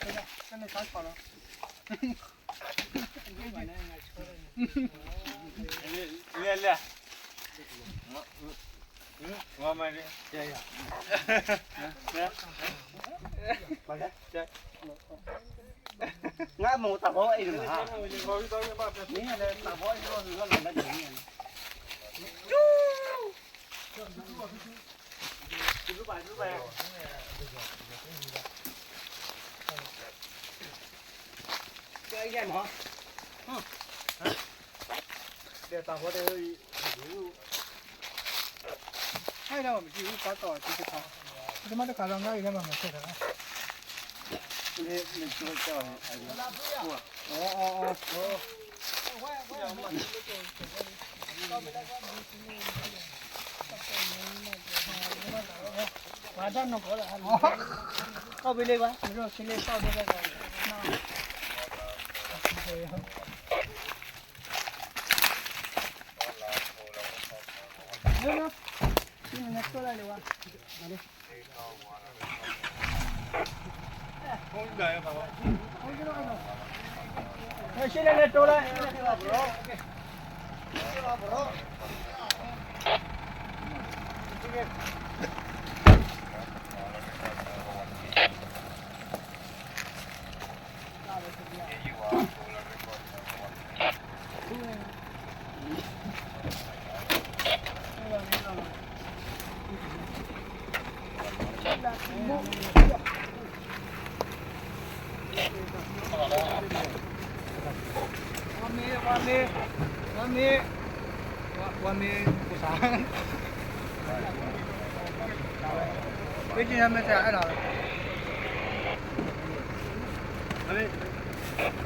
တန့ၣ်ခါခီလီၤ. လဲၤလဲၤ. ငါမ့ၢ်တၢ်ဘီအံၤမး, မ့ၢ်လၢတၢ်ဘီအံၤလီၤလီၤလီၤလီၤလီၤ. ဟဲဒီးမ့ၢ်တခါ, တမ့ၢ်တခါလီၤ ငါအံၤဒီးမၤမၤဆဲးတၢ်လီၤ. ပှၤတၢ်နီၢ်ကီၢ်လၢ, ကီၢ်ဘ့လ့ဘၣ်, မ့ၢ်ကီၢ်ဘ့လ့ဘၣ်, မ့ၢ်ကီၢ်ဘ့လ့ဘၣ်.